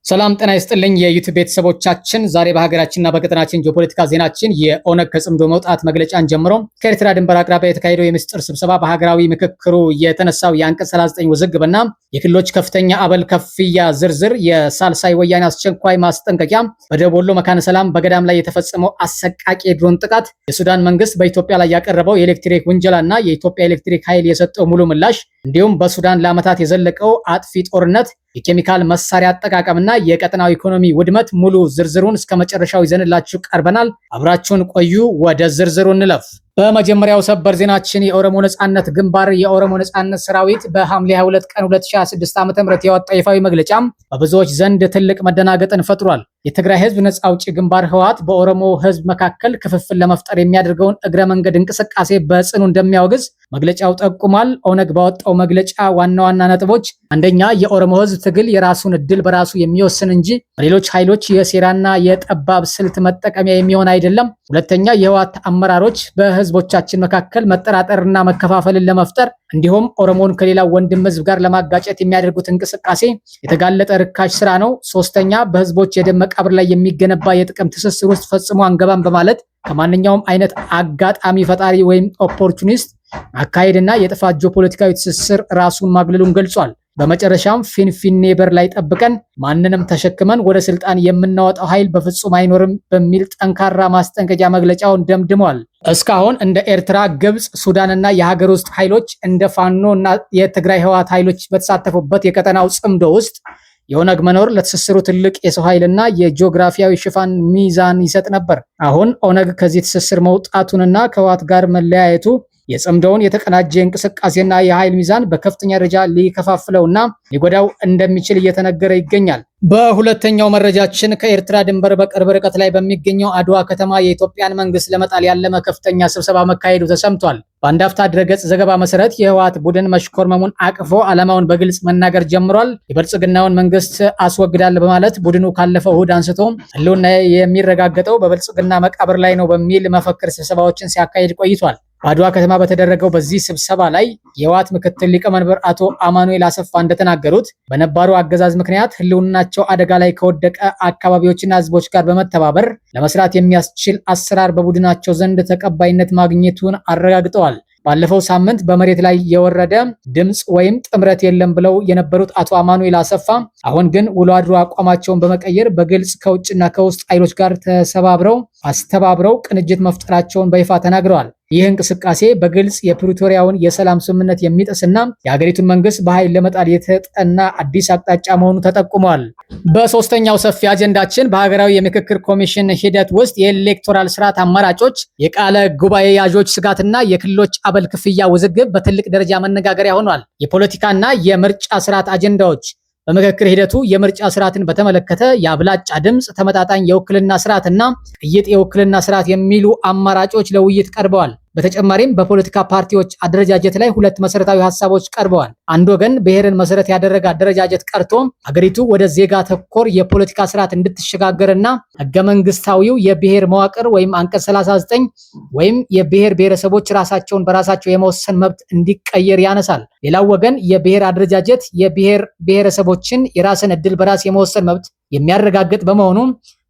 ሰላም ጤና ይስጥልኝ የዩቲዩብ ቤተሰቦቻችን፣ ዛሬ በሀገራችንና በቀጠናችን ጂኦፖለቲካ ዜናችን የኦነግ ከጽምዶ መውጣት መግለጫን ጀምሮ ከኤርትራ ድንበር አቅራቢያ የተካሄደው የምስጢር ስብሰባ፣ በሀገራዊ ምክክሩ የተነሳው የአንቀጽ 39 ውዝግብና የክልሎች ከፍተኛ አበል ክፍያ ዝርዝር፣ የሳልሳይ ወያኔ አስቸኳይ ማስጠንቀቂያ፣ በደቡብ ወሎ መካነ ሰላም በገዳም ላይ የተፈጸመው አሰቃቂ የድሮን ጥቃት፣ የሱዳን መንግስት በኢትዮጵያ ላይ ያቀረበው የኤሌክትሪክ ውንጀላና የኢትዮጵያ ኤሌክትሪክ ኃይል የሰጠው ሙሉ ምላሽ፣ እንዲሁም በሱዳን ለዓመታት የዘለቀው አጥፊ ጦርነት፣ የኬሚካል መሳሪያ አጠቃቀምና የቀጠናው ኢኮኖሚ ውድመት ሙሉ ዝርዝሩን እስከ መጨረሻው ይዘንላችሁ ቀርበናል። አብራችሁን ቆዩ። ወደ ዝርዝሩ እንለፍ። በመጀመሪያው ሰበር ዜናችን የኦሮሞ ነጻነት ግንባር የኦሮሞ ነጻነት ሰራዊት በሐምሌ 22 ቀን 2026 ዓ.ም ያወጣው ይፋዊ መግለጫ በብዙዎች ዘንድ ትልቅ መደናገጥን ፈጥሯል። የትግራይ ህዝብ ነጻ አውጪ ግንባር ህወሓት በኦሮሞ ህዝብ መካከል ክፍፍል ለመፍጠር የሚያደርገውን እግረ መንገድ እንቅስቃሴ በጽኑ እንደሚያወግዝ መግለጫው ጠቁሟል። ኦነግ ባወጣው መግለጫ ዋና ዋና ነጥቦች፣ አንደኛ፣ የኦሮሞ ህዝብ ትግል የራሱን እድል በራሱ የሚወስን እንጂ በሌሎች ኃይሎች የሴራና የጠባብ ስልት መጠቀሚያ የሚሆን አይደለም። ሁለተኛ፣ የህወሓት አመራሮች በህዝቦቻችን መካከል መጠራጠርና መከፋፈልን ለመፍጠር እንዲሁም ኦሮሞን ከሌላው ወንድም ህዝብ ጋር ለማጋጨት የሚያደርጉት እንቅስቃሴ የተጋለጠ ርካሽ ስራ ነው። ሶስተኛ፣ በህዝቦች የደም መቃብር ላይ የሚገነባ የጥቅም ትስስር ውስጥ ፈጽሞ አንገባም በማለት ከማንኛውም አይነት አጋጣሚ ፈጣሪ ወይም opportunist አካሄድና የጥፋት ጂኦፖለቲካዊ ትስስር ራሱን ማግለሉን ገልጿል። በመጨረሻም ፊንፊኔ በር ላይ ጠብቀን ማንንም ተሸክመን ወደ ስልጣን የምናወጣው ኃይል በፍጹም አይኖርም በሚል ጠንካራ ማስጠንቀቂያ መግለጫውን ደምድሟል። እስካሁን እንደ ኤርትራ፣ ግብፅ፣ ሱዳንና የሀገር ውስጥ ኃይሎች እንደ ፋኖ እና የትግራይ ህወሓት ኃይሎች በተሳተፉበት የቀጠናው ጽምዶ ውስጥ የኦነግ መኖር ለትስስሩ ትልቅ የሰው ኃይልና የጂኦግራፊያዊ ሽፋን ሚዛን ይሰጥ ነበር። አሁን ኦነግ ከዚህ ትስስር መውጣቱንና ከህወሓት ጋር መለያየቱ የጽምዶውን የተቀናጀ እንቅስቃሴና የኃይል ሚዛን በከፍተኛ ደረጃ ሊከፋፍለውና ሊጎዳው እንደሚችል እየተነገረ ይገኛል። በሁለተኛው መረጃችን ከኤርትራ ድንበር በቅርብ ርቀት ላይ በሚገኘው አድዋ ከተማ የኢትዮጵያን መንግስት ለመጣል ያለመ ከፍተኛ ስብሰባ መካሄዱ ተሰምቷል። በአንድ አፍታ ድረገጽ ዘገባ መሰረት የህወሓት ቡድን መሽኮርመሙን አቅፎ ዓላማውን በግልጽ መናገር ጀምሯል። የብልጽግናውን መንግስት አስወግዳለሁ በማለት ቡድኑ ካለፈው እሁድ አንስቶ ህልውና የሚረጋገጠው በብልጽግና መቃብር ላይ ነው በሚል መፈክር ስብሰባዎችን ሲያካሂድ ቆይቷል። በአድዋ ከተማ በተደረገው በዚህ ስብሰባ ላይ የህወሓት ምክትል ሊቀመንበር አቶ አማኑኤል አሰፋ እንደተናገሩት በነባሩ አገዛዝ ምክንያት ህልውናቸው አደጋ ላይ ከወደቀ አካባቢዎችና ህዝቦች ጋር በመተባበር ለመስራት የሚያስችል አሰራር በቡድናቸው ዘንድ ተቀባይነት ማግኘቱን አረጋግጠዋል። ባለፈው ሳምንት በመሬት ላይ የወረደ ድምፅ ወይም ጥምረት የለም ብለው የነበሩት አቶ አማኑኤል አሰፋ አሁን ግን ውሎ አድሮ አቋማቸውን በመቀየር በግልጽ ከውጭና ከውስጥ ኃይሎች ጋር ተሰባብረው አስተባብረው ቅንጅት መፍጠራቸውን በይፋ ተናግረዋል። ይህ እንቅስቃሴ በግልጽ የፕሪቶሪያውን የሰላም ስምምነት የሚጥስና የሀገሪቱን መንግስት በኃይል ለመጣል የተጠና አዲስ አቅጣጫ መሆኑ ተጠቁሟል። በሶስተኛው ሰፊ አጀንዳችን በሀገራዊ የምክክር ኮሚሽን ሂደት ውስጥ የ electoral ስርዓት አማራጮች፣ የቃለ ጉባኤ ያዦች ስጋትና የክልሎች አበል ክፍያ ውዝግብ በትልቅ ደረጃ መነጋገሪያ ሆኗል። የፖለቲካና የምርጫ ስርዓት አጀንዳዎች፣ በምክክር ሂደቱ የምርጫ ስርዓትን በተመለከተ የአብላጫ ድምፅ፣ ተመጣጣኝ የውክልና ስርዓትና ቅይጥ የውክልና ስርዓት የሚሉ አማራጮች ለውይይት ቀርበዋል። በተጨማሪም በፖለቲካ ፓርቲዎች አደረጃጀት ላይ ሁለት መሰረታዊ ሀሳቦች ቀርበዋል። አንድ ወገን ብሔርን መሰረት ያደረገ አደረጃጀት ቀርቶ አገሪቱ ወደ ዜጋ ተኮር የፖለቲካ ስርዓት እንድትሸጋገርና ህገ መንግስታዊው የብሔር መዋቅር ወይም አንቀጽ 39 ወይም የብሔር ብሔረሰቦች ራሳቸውን በራሳቸው የመወሰን መብት እንዲቀየር ያነሳል። ሌላው ወገን የብሔር አደረጃጀት የብሔር ብሔረሰቦችን የራስን እድል በራስ የመወሰን መብት የሚያረጋግጥ በመሆኑ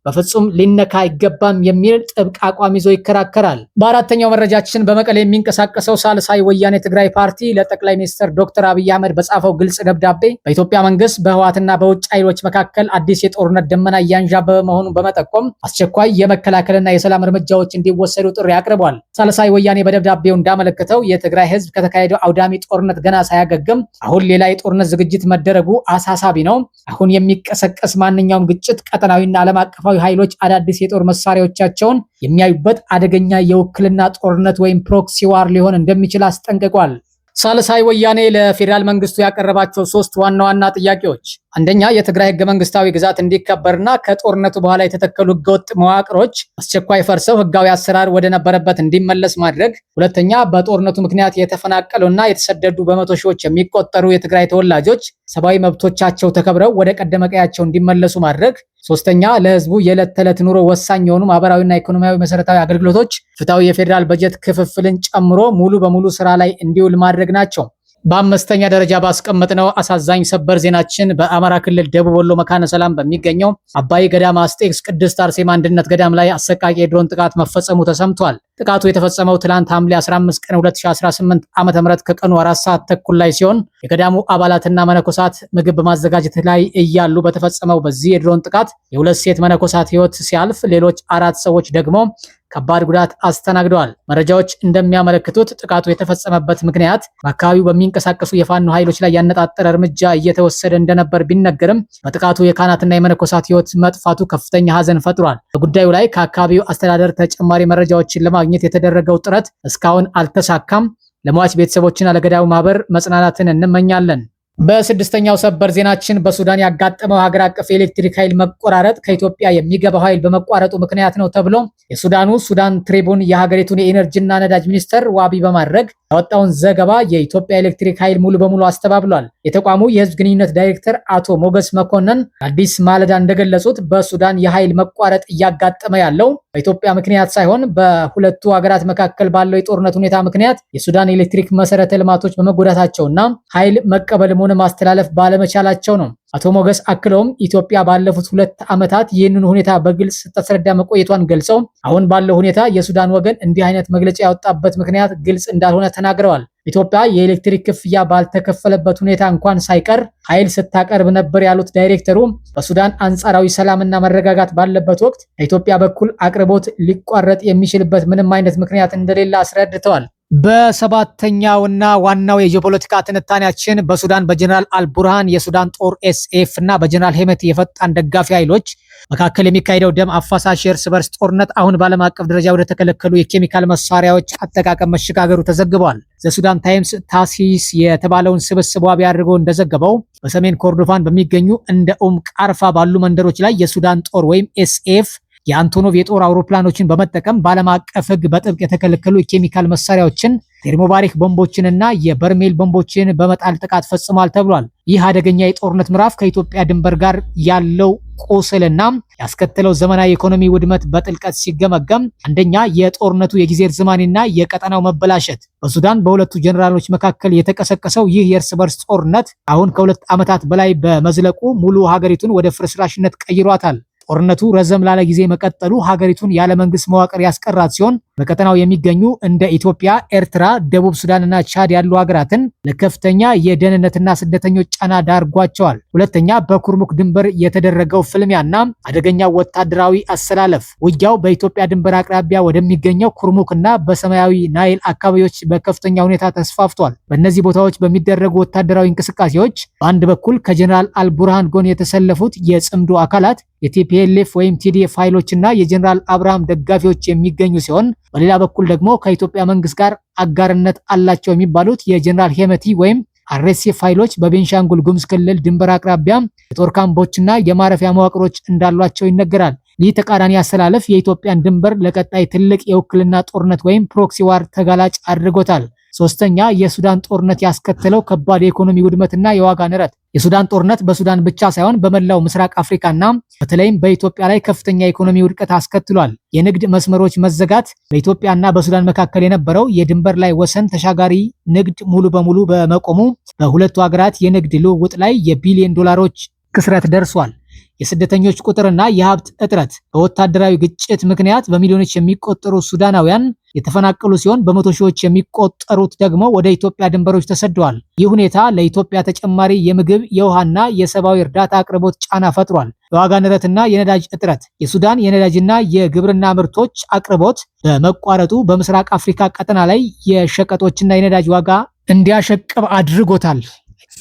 በፍጹም ሊነካ አይገባም የሚል ጥብቅ አቋም ይዞ ይከራከራል። በአራተኛው መረጃችን በመቀሌ የሚንቀሳቀሰው ሳልሳይ ወያኔ ትግራይ ፓርቲ ለጠቅላይ ሚኒስትር ዶክተር አብይ አህመድ በጻፈው ግልጽ ደብዳቤ በኢትዮጵያ መንግስት በህወሓትና በውጭ ኃይሎች መካከል አዲስ የጦርነት ደመና እያንዣበበ መሆኑን በመጠቆም አስቸኳይ የመከላከልና የሰላም እርምጃዎች እንዲወሰዱ ጥሪ አቅርቧል። ሳልሳይ ወያኔ በደብዳቤው እንዳመለከተው የትግራይ ህዝብ ከተካሄደው አውዳሚ ጦርነት ገና ሳያገግም አሁን ሌላ የጦርነት ዝግጅት መደረጉ አሳሳቢ ነው። አሁን የሚቀሰቀስ ማንኛውም ግጭት ቀጠናዊና ዓለም አቀፋዊ ኃይሎች አዳዲስ የጦር መሳሪያዎቻቸውን የሚያዩበት አደገኛ የውክልና ጦርነት ወይም proxy war ሊሆን እንደሚችል አስጠንቅቋል። ሳልሳይ ወያኔ ለፌዴራል መንግስቱ ያቀረባቸው ሶስት ዋና ዋና ጥያቄዎች፣ አንደኛ፣ የትግራይ ህገ መንግስታዊ ግዛት እንዲከበርና ከጦርነቱ በኋላ የተተከሉ ህገወጥ መዋቅሮች አስቸኳይ ፈርሰው ህጋዊ አሰራር ወደ ነበረበት እንዲመለስ ማድረግ። ሁለተኛ፣ በጦርነቱ ምክንያት የተፈናቀሉና የተሰደዱ በመቶ ሺዎች የሚቆጠሩ የትግራይ ተወላጆች ሰብአዊ መብቶቻቸው ተከብረው ወደ ቀደመ ቀያቸው እንዲመለሱ ማድረግ። ሶስተኛ፣ ለህዝቡ የዕለት ተዕለት ኑሮ ወሳኝ የሆኑ ማህበራዊና ኢኮኖሚያዊ መሰረታዊ አገልግሎቶች ፍትሐዊ የፌዴራል በጀት ክፍፍልን ጨምሮ ሙሉ በሙሉ ስራ ላይ እንዲውል ማድረግ ናቸው። በአምስተኛ ደረጃ ባስቀመጥነው አሳዛኝ ሰበር ዜናችን በአማራ ክልል ደቡብ ወሎ መካነ ሰላም በሚገኘው አባይ ገዳም አስጤክስ ቅድስት አርሴማ አንድነት ገዳም ላይ አሰቃቂ የድሮን ጥቃት መፈጸሙ ተሰምቷል። ጥቃቱ የተፈጸመው ትላንት ሐምሌ 15 ቀን 2018 ዓ.ም ከቀኑ 4:30 ላይ ሲሆን የገዳሙ አባላትና መነኮሳት ምግብ በማዘጋጀት ላይ እያሉ በተፈጸመው በዚህ የድሮን ጥቃት የሁለት ሴት መነኮሳት ሕይወት ሲያልፍ ሌሎች አራት ሰዎች ደግሞ ከባድ ጉዳት አስተናግደዋል። መረጃዎች እንደሚያመለክቱት ጥቃቱ የተፈጸመበት ምክንያት በአካባቢው በሚንቀሳቀሱ የፋኖ ኃይሎች ላይ ያነጣጠረ እርምጃ እየተወሰደ እንደነበር ቢነገርም በጥቃቱ የካህናትና የመነኮሳት ሕይወት መጥፋቱ ከፍተኛ ሐዘን ፈጥሯል። በጉዳዩ ላይ ከአካባቢው አስተዳደር ተጨማሪ መረጃዎችን ለማግኘት የተደረገው ጥረት እስካሁን አልተሳካም። ለሟች ቤተሰቦችና ለገዳሙ ማህበር መጽናናትን እንመኛለን። በስድስተኛው ሰበር ዜናችን በሱዳን ያጋጠመው ሀገር አቀፍ የኤሌክትሪክ ኃይል መቆራረጥ ከኢትዮጵያ የሚገባው ኃይል በመቋረጡ ምክንያት ነው ተብሎ የሱዳኑ ሱዳን ትሪቡን የሀገሪቱን የኢነርጂና ነዳጅ ሚኒስተር ዋቢ በማድረግ ያወጣውን ዘገባ የኢትዮጵያ ኤሌክትሪክ ኃይል ሙሉ በሙሉ አስተባብሏል። የተቋሙ የሕዝብ ግንኙነት ዳይሬክተር አቶ ሞገስ መኮንን አዲስ ማለዳ እንደገለጹት በሱዳን የኃይል መቋረጥ እያጋጠመ ያለው በኢትዮጵያ ምክንያት ሳይሆን በሁለቱ ሀገራት መካከል ባለው የጦርነት ሁኔታ ምክንያት የሱዳን ኤሌክትሪክ መሰረተ ልማቶች በመጎዳታቸውና ኃይል መቀበልም ሆነ ማስተላለፍ ባለመቻላቸው ነው። አቶ ሞገስ አክለውም ኢትዮጵያ ባለፉት 2 ዓመታት ይህንን ሁኔታ በግልጽ ስታስረዳ መቆየቷን ገልጸው አሁን ባለው ሁኔታ የሱዳን ወገን እንዲህ አይነት መግለጫ ያወጣበት ምክንያት ግልጽ እንዳልሆነ ተናግረዋል። ኢትዮጵያ የኤሌክትሪክ ክፍያ ባልተከፈለበት ሁኔታ እንኳን ሳይቀር ኃይል ስታቀርብ ነበር ያሉት ዳይሬክተሩ በሱዳን አንጻራዊ ሰላምና መረጋጋት ባለበት ወቅት ከኢትዮጵያ በኩል አቅርቦት ሊቋረጥ የሚችልበት ምንም አይነት ምክንያት እንደሌለ አስረድተዋል። በሰባተኛውና ዋናው የጂኦፖለቲካ ትንታኔያችን በሱዳን በጀነራል አልቡርሃን የሱዳን ጦር SAF እና በጀነራል ሄመቲ የፈጣን ደጋፊ ኃይሎች መካከል የሚካሄደው ደም አፋሳሽ የእርስ በርስ ጦርነት አሁን በዓለም አቀፍ ደረጃ ወደ ተከለከሉ የኬሚካል መሳሪያዎች አጠቃቀም መሸጋገሩ ተዘግቧል። ዘ ሱዳን ታይምስ ታሲስ የተባለውን ስብስብ ዋቢ አድርጎ እንደዘገበው በሰሜን ኮርዶፋን በሚገኙ እንደ ኡም ቃርፋ ባሉ መንደሮች ላይ የሱዳን ጦር ወይም SAF የአንቶኖቭ የጦር አውሮፕላኖችን በመጠቀም በዓለም አቀፍ ሕግ በጥብቅ የተከለከሉ የኬሚካል መሳሪያዎችን፣ ቴርሞባሪክ ቦምቦችንና የበርሜል ቦምቦችን በመጣል ጥቃት ፈጽሟል ተብሏል። ይህ አደገኛ የጦርነት ምዕራፍ ከኢትዮጵያ ድንበር ጋር ያለው ቁስልና ያስከተለው ዘመናዊ የኢኮኖሚ ውድመት በጥልቀት ሲገመገም፣ አንደኛ፣ የጦርነቱ የጊዜ ርዝማኔና የቀጠናው መበላሸት። በሱዳን በሁለቱ ጀኔራሎች መካከል የተቀሰቀሰው ይህ የእርስ በርስ ጦርነት አሁን ከ2 ዓመታት በላይ በመዝለቁ ሙሉ ሀገሪቱን ወደ ፍርስራሽነት ቀይሯታል። ጦርነቱ ረዘም ላለ ጊዜ መቀጠሉ ሀገሪቱን ያለ መንግስት መዋቅር ያስቀራት ሲሆን በቀጠናው የሚገኙ እንደ ኢትዮጵያ፣ ኤርትራ፣ ደቡብ ሱዳን እና ቻድ ያሉ ሀገራትን ለከፍተኛ የደህንነትና ስደተኞች ጫና ዳርጓቸዋል። ሁለተኛ፣ በኩርሙክ ድንበር የተደረገው ፍልሚያና አደገኛ ወታደራዊ አሰላለፍ። ውጊያው በኢትዮጵያ ድንበር አቅራቢያ ወደሚገኘው ኩርሙክ እና በሰማያዊ ናይል አካባቢዎች በከፍተኛ ሁኔታ ተስፋፍቷል። በእነዚህ ቦታዎች በሚደረጉ ወታደራዊ እንቅስቃሴዎች በአንድ በኩል ከጀነራል አልቡርሃን ጎን የተሰለፉት የጽምዶ አካላት የ TPLF ወይም TDF ኃይሎች እና የጀነራል አብርሃም ደጋፊዎች የሚገኙ ሲሆን፣ በሌላ በኩል ደግሞ ከኢትዮጵያ መንግስት ጋር አጋርነት አላቸው የሚባሉት የጀነራል ሄመቲ ወይም RSF ኃይሎች በቤንሻንጉል ጉሙዝ ክልል ድንበር አቅራቢያ የጦር ካምፖችና የማረፊያ መዋቅሮች እንዳሏቸው ይነገራል። ይህ ተቃራኒ አሰላለፍ የኢትዮጵያን ድንበር ለቀጣይ ትልቅ የውክልና ጦርነት ወይም proxy war ተጋላጭ አድርጎታል። ሶስተኛ፣ የሱዳን ጦርነት ያስከተለው ከባድ የኢኮኖሚ ውድመትና የዋጋ ንረት። የሱዳን ጦርነት በሱዳን ብቻ ሳይሆን በመላው ምስራቅ አፍሪካና በተለይም በኢትዮጵያ ላይ ከፍተኛ የኢኮኖሚ ውድቀት አስከትሏል። የንግድ መስመሮች መዘጋት፣ በኢትዮጵያና በሱዳን መካከል የነበረው የድንበር ላይ ወሰን ተሻጋሪ ንግድ ሙሉ በሙሉ በመቆሙ በሁለቱ ሀገራት የንግድ ልውውጥ ላይ የቢሊዮን ዶላሮች ክስረት ደርሷል። የስደተኞች ቁጥርና የሀብት እጥረት፣ በወታደራዊ ግጭት ምክንያት በሚሊዮኖች የሚቆጠሩ ሱዳናውያን የተፈናቀሉ ሲሆን በመቶ ሺዎች የሚቆጠሩት ደግሞ ወደ ኢትዮጵያ ድንበሮች ተሰደዋል። ይህ ሁኔታ ለኢትዮጵያ ተጨማሪ የምግብ፣ የውሃና የሰብአዊ እርዳታ አቅርቦት ጫና ፈጥሯል። የዋጋ ንረትና የነዳጅ እጥረት፣ የሱዳን የነዳጅና የግብርና ምርቶች አቅርቦት በመቋረጡ በምስራቅ አፍሪካ ቀጠና ላይ የሸቀጦችና የነዳጅ ዋጋ እንዲያሸቅብ አድርጎታል።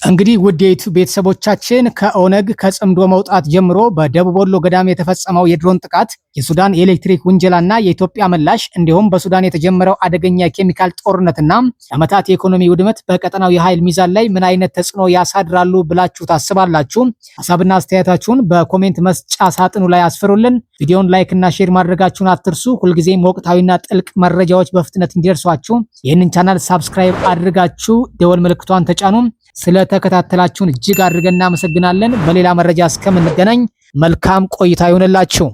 እንግዲህ ውድ የዩቲዩብ ቤተሰቦቻችን፣ ከኦነግ ከጽምዶ መውጣት ጀምሮ በደቡብ ወሎ ገዳም የተፈጸመው የድሮን ጥቃት፣ የሱዳን የኤሌክትሪክ ውንጀላና የኢትዮጵያ ምላሽ፣ እንዲሁም በሱዳን የተጀመረው አደገኛ የኬሚካል ጦርነትና የዓመታት የኢኮኖሚ ውድመት በቀጠናው የኃይል ሚዛን ላይ ምን አይነት ተጽዕኖ ያሳድራሉ ብላችሁ ታስባላችሁ? ሀሳብና አስተያየታችሁን በ comment መስጫ ሳጥኑ ላይ አስፍሩልን። ቪዲዮን like እና share ማድረጋችሁን አትርሱ። ሁልጊዜም ወቅታዊና ጥልቅ መረጃዎች በፍጥነት እንዲደርሷችሁ ይህንን ቻናል subscribe አድርጋችሁ ደወል ምልክቷን ተጫኑ። ስለተከታተላችሁን እጅግ አድርገን እናመሰግናለን። በሌላ መረጃ እስከምንገናኝ መልካም ቆይታ ይሁንላችሁ።